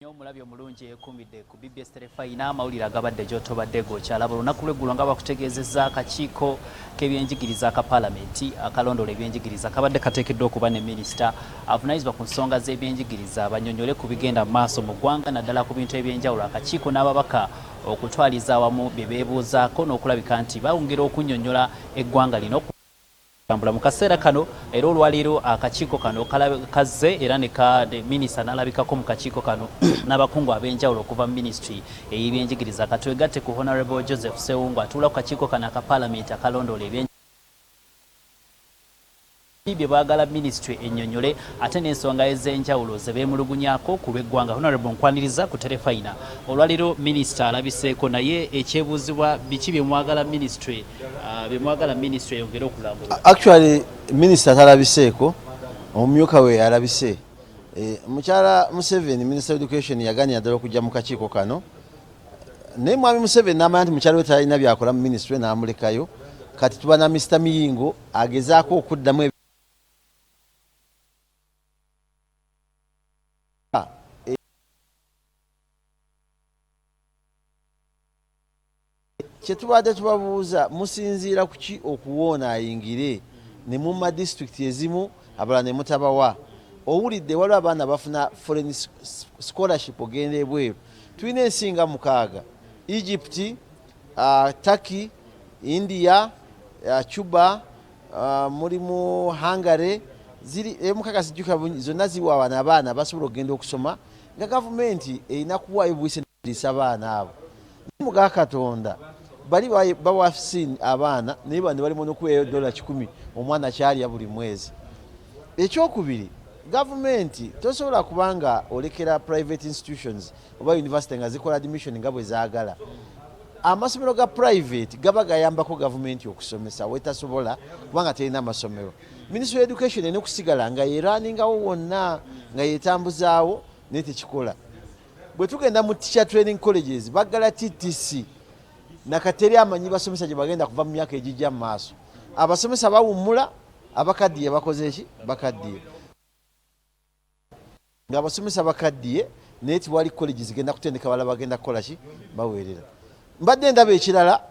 Nnyo omulabi omulungi eyekumidde ku BBS Terefayina, amawulire agabadde gy'otobadde g'okyalaba olunaku lw'eggulo nga bakutegeezezza, akakiiko k'ebyenjigiriza aka Palamenti akalondoola ebyenjigiriza kabadde kateekeddwa okuba ne minisita avunaanyizibwa ku nsonga z'ebyenjigiriza bannyonnyole ku bigenda mu maaso mu ggwanga, naddala ku bintu ebyenjawulo akakiiko n'ababaka okutwaliza awamu bye beebuuzaako n'okulabika nti bawongera okunnyonnyola eggwanga lino. Tambula mu kaseera kano era olwaleero akakiiko kano kazze era ne minisita n'alabikako mu kakiiko kano n'abakungu ab'enjawulo okuva mu minisitule ey'ebyenjigiriza. Katwegatte ku Honorable Joseph Sewungu atuula ku kakiiko kano aka Palamenti akalondoola ebyen bye baagala minisitule ennyonnyole ate n'ensonga ez'enjawulo ze beemulugunyaako ku lw'eggwanga. Honorable, nkwaniriza ku Terefayina. Olwaleero minisita alabiseeko, naye ekyebuuzibwa, biki bye mwagala minisitule bye mwagala minisitule eyongere okulambulula? Actually, minisita talabiseeko, omumyuka we alabise. Mukyala Museveni, Minister of Education, yaganira ddala okujja mu kakiiko kano, naye mwami Museveni n'amanya nti mukyala we talina byakola mu ministry, n'amulekayo. Kati tuba na Mr Miyingo agezaako okuddamu. Kyetubadde tubabuuza, musinziira kuki okuwoona ayingire ne mumma disitulikiti ezimu, abalala ne mutabawa? Owulidde waliwo abaana bafuna foreign scholarship ogenda ebweru. Tulina ensi nga mukaaga: Egypt, Turkey, India, Cuba, mulimu Hungary, ziri emukaaga, sijjukira zonna. Ziwa bano abaana basobola okugenda okusoma nga gavumenti erina kuwaayo bwisa abaana abo. Muga Katonda bali bawa sin abaana, naye bano balimu nokuweeyo $100 omwana kyalya buli mwezi. Ekyokubiri, gavumenti tosobola kubanga olekera private institutions oba university nga zikola admission nga bwe zaagala. Amasomero ga private gaba gayambako gavumenti okusomesa wetasobola kubanga terina amasomero. Ministry of Education erina okusigala nga yerunningawo wonna, nga yetambuzaawo, naye tekikola. Bwe tugenda mu teacher training colleges, baggala TTC, nakateri amanyi basomesa gye bagenda kuva mu myaka egijja mu maaso. Abasomesa bawummula, abakaddiye bakoze eki? Bakaddiye. Ng'abasomesa bakaddiye, naye tiwali college zigenda kutendeka balala bagenda kukola ki? Baweerera. Mbadde ndaba ekirala,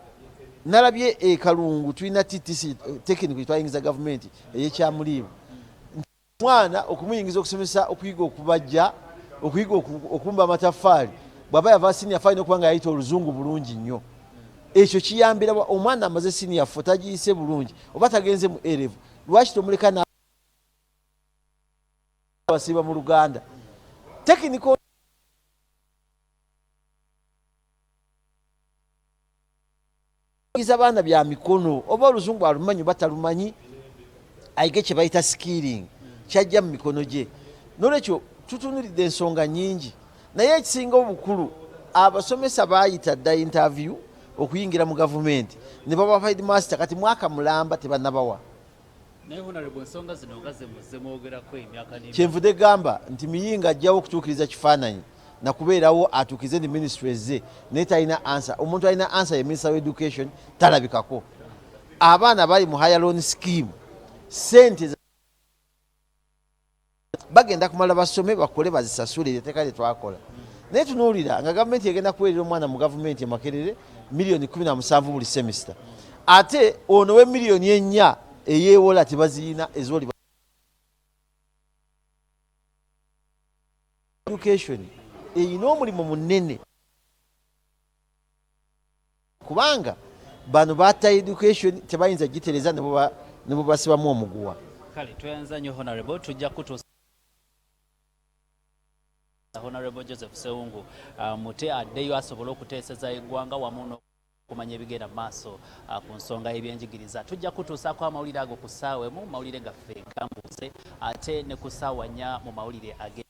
nalabye e Kalungu tulina TTC, technical, twayingiza gavumenti ey'ekyamuliibu, omwana okumuyingiza okusomesa okuyiga okubajja, okuyiga okubumba amataffaali. Bw'aba yava senior five okuba nga yayita oluzungu bulungi nnyo, ekyo kiyambira. Omwana amaze senior four, tagiyise bulungi oba tagenze mu A level, lwaki tomuleka basiiba mu Luganda technical? Baana bya mikono, oba oluzungu alumanyi oba talumanyi, ayige kye bayita skilling, kyajja mu mikono gye. Nolwekyo tutunulidde ensonga nyingi, naye ekisinga obukulu, abasomesa bayita dda interview okuyingira mu gavumenti ne baba headmaster, kati mwaka mulamba tebanabawa. Naye Honorable, ensonga zino nga zemuze mwogerako emyaka n'emyaka. Kyenvudde gamba nti Miyinga ajjawo okutuukiriza kifaananyi nakubeerawo atuukirize ndi ministry ze, naye talina answer. Omuntu alina answer ye Minister of Education, talabikako. Abaana bali mu higher loan scheme, sente bagenda kumala basome, bakole, bazisasule, etteeka lye twakola. Naye tunuulira nga gavumenti egenda kuweerera omwana mu gavumenti emakerere miliyoni 17 buli semester, ate ono we miliyoni 4 eyeewola tebaziyina ezoli. Education erina omulimu munene, kubanga bano bata education tebayinza gitereza ne bwebasibamu omuguwa. Kale tweyanza nnyo Honorable, tujja kutuusa Honorable Joseph Sewungu mute addeyo asobole okuteeseza eggwanga wamu n'okumanya ebigenda mu maaso ku nsonga y'ebyenjigiriza. Tujja kutuusaako amawulire ago ku ssaawa 1 mawulire gaffe gambuuze, ate ne ku ssaawa 4 mu mawulire age.